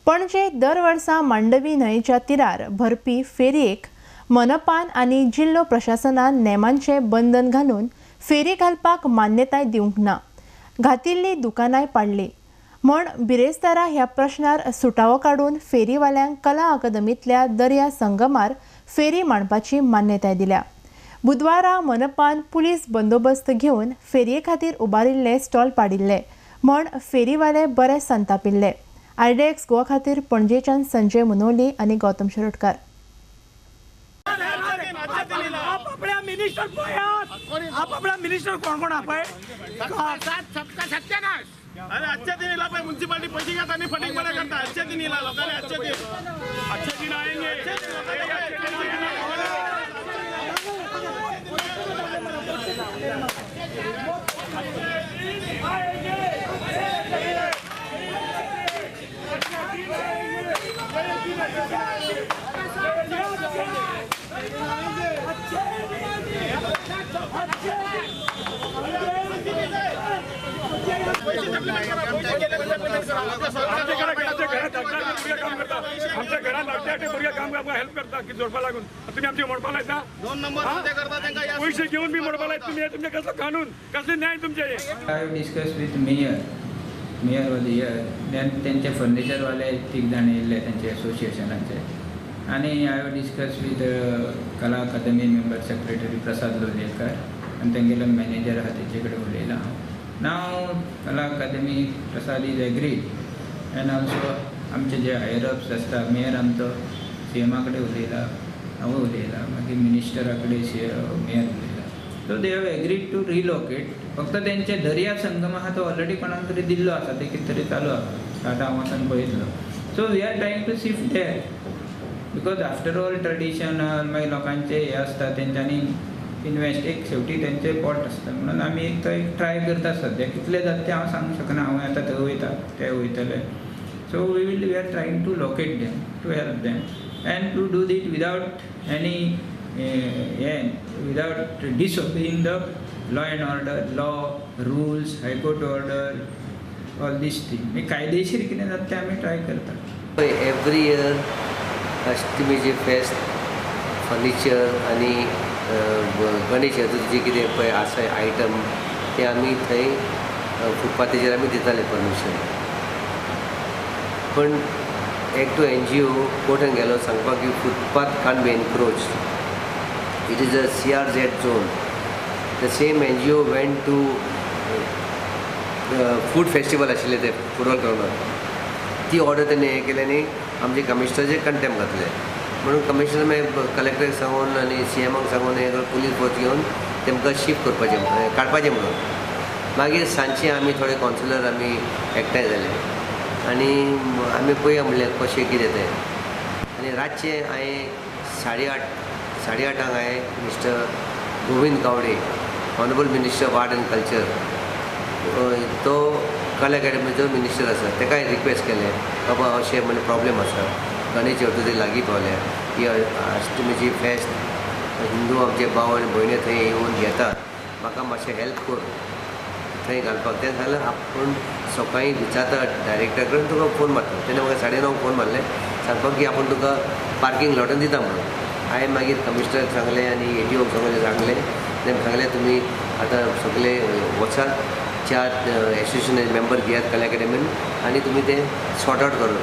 पणजे दर वर्सा मांडवी न्हंयेच्या तिरार भरपी फेरयेक मनपान आनी जिल्लो प्रशासनान नेमांचे बंधन घालून फेरी घालपाक मान्यताय दिवंक ना, घातिल्ली दुकानांय पाडली म्हण बिरेस्तारा ह्या प्रश्नार सुटावो काडून फेरीवाल्यांक कला अकादमींतल्या दर्या संगमार फेरी मांडपाची मान्यताय दिल्या। बुधवारा मनपान पुलीस बंदोबस्त घेवन फेरये खातीर उबारिल्ले स्टॉल पाडिल्ले म्हण फेरीवाले बरे संतापिल्ले। आयडीएक्स गोवा खातीर पणजेच्यान संजय मुनोली आनी गौतम शिरोडकर। अरे अच्छे दिन इला पे म्युनिसिपालिटी पैसे घेता आणि फटिंगपणा करता। अच्छे दिन इला लोकांनी अच्छे दिन आएंगे। आमच्या घरात लागते भुरगे काम हेल्प करता की जोडपा लागून तुम्ही आमचे मोडपा लायता, दोन नंबर करता, पैसे घेऊन बी मोडपा लायता तुम्ही। तुमचे कसलो कानून कसले न्याय तुमचे? I discuss with mayor, mayor was here, then तेंचे फर्निचरवाले तीग जाण येयल्ले तेंचे एसोसिएशनाचे, आनी I discuss with Kala Akademi member secretary Prasad Lolayekar आनी तेंगेलो मॅनेजर आहा तेचे कडेन उलयलां हांव। Now Kala Akademi Prasad is agreed and also आमचे जे हायर अप्स आसता, मेयर आमचो सी एमा कडेन उलयला, हांव उलयला, मागीर मिनिस्टरा कडेन mayor उलयला। So they have agreed to relocate. फक्त तेंचे दर्या संगम आहा तो ऑलरेडी कोणाक तरी दिल्लो आसा, ते कितें तरी चालू आहा, आतां हांव वचून पळयतलो। So we are trying to shift there because after all traditional मागीर लोकांचे हे आसता, तेंच्यांनी इनवेस्ट एक शेवटी तेंचे पोट आसता, म्हणून आमी एक तो एक ट्राय करता सद्या। कितले जाता तें हांव सांगूंक शकना, हांव आतां थंय वयता ते वयतले। So we are trying to locate them, to help them and to do it without any without disobeying the law and order, law, rules, high court order, all these things. कायदेशीर कितें जाता तें आमी ट्राय करता। Every year अष्टमीचे फेस्त, furniture आनी गणेश चतुर्थीचे कितें पळय आसा आयटम ते आमी थंय फुटपाथीचेर आमी दिताले परमिशन। पण एक तो एनजीओ कोर्टान गेलो सांगपाक की footpath can't be encroach, it is a CRZ zone. The same NGO went to food festival आशिल्लें ते फुटबॉल ग्रावंडार, ती ऑर्डर तेणी हें केली आनी आमचे कमिशनराचेर कंटेम घातले। म्हणून कमिशनर मागीर कलेक्टराक सांगून आनी सी एमाक सांगून हे पुलीस फोर्स घेवन तेमकां शिफ्ट करपाचें काडपाचें म्हणून। मागीर सांजचे आमी थोडे कावन्सिलर आमी एकठांय जाले आनी आमी पळया म्हणलें कशें कितें तें। आनी रातचें हांवें 8:30 हांवें mister Govind Gawde, honourable minister of art and culture, तो कला अकादमीचो मिनिस्टर आसा, ताका हांवें रिक्वेस्ट केलें बाबा अशें म्हणजे प्रॉब्लेम आसा, गणेश चतुर्थी लागीं पावल्या, ही अष्टमीची फेस्त हिंदू आमचे भाव आनी भयणी थंय येवन घेतात, म्हाका मातशें हेल्प कर थंय घालपाक। तें सांगलें आपूण सकाळीं विचारता डायरेक्टरा कडेन तुका फोन मारता। तेणें म्हाका 9:30 फोन मारलें सांगपाक की आपूण तुका पार्कींग लॉटान दिता म्हणून। हांवें मागीर कमिशनराक सांगलें आनी एटीओक सांगलें, तेणें सांगलें तुमी आतां सगळे वचात, 4 एसोसिएशनाचे मेंबर घेयात कला अकादमीन आनी तुमी तें सॉर्ट आवट करून।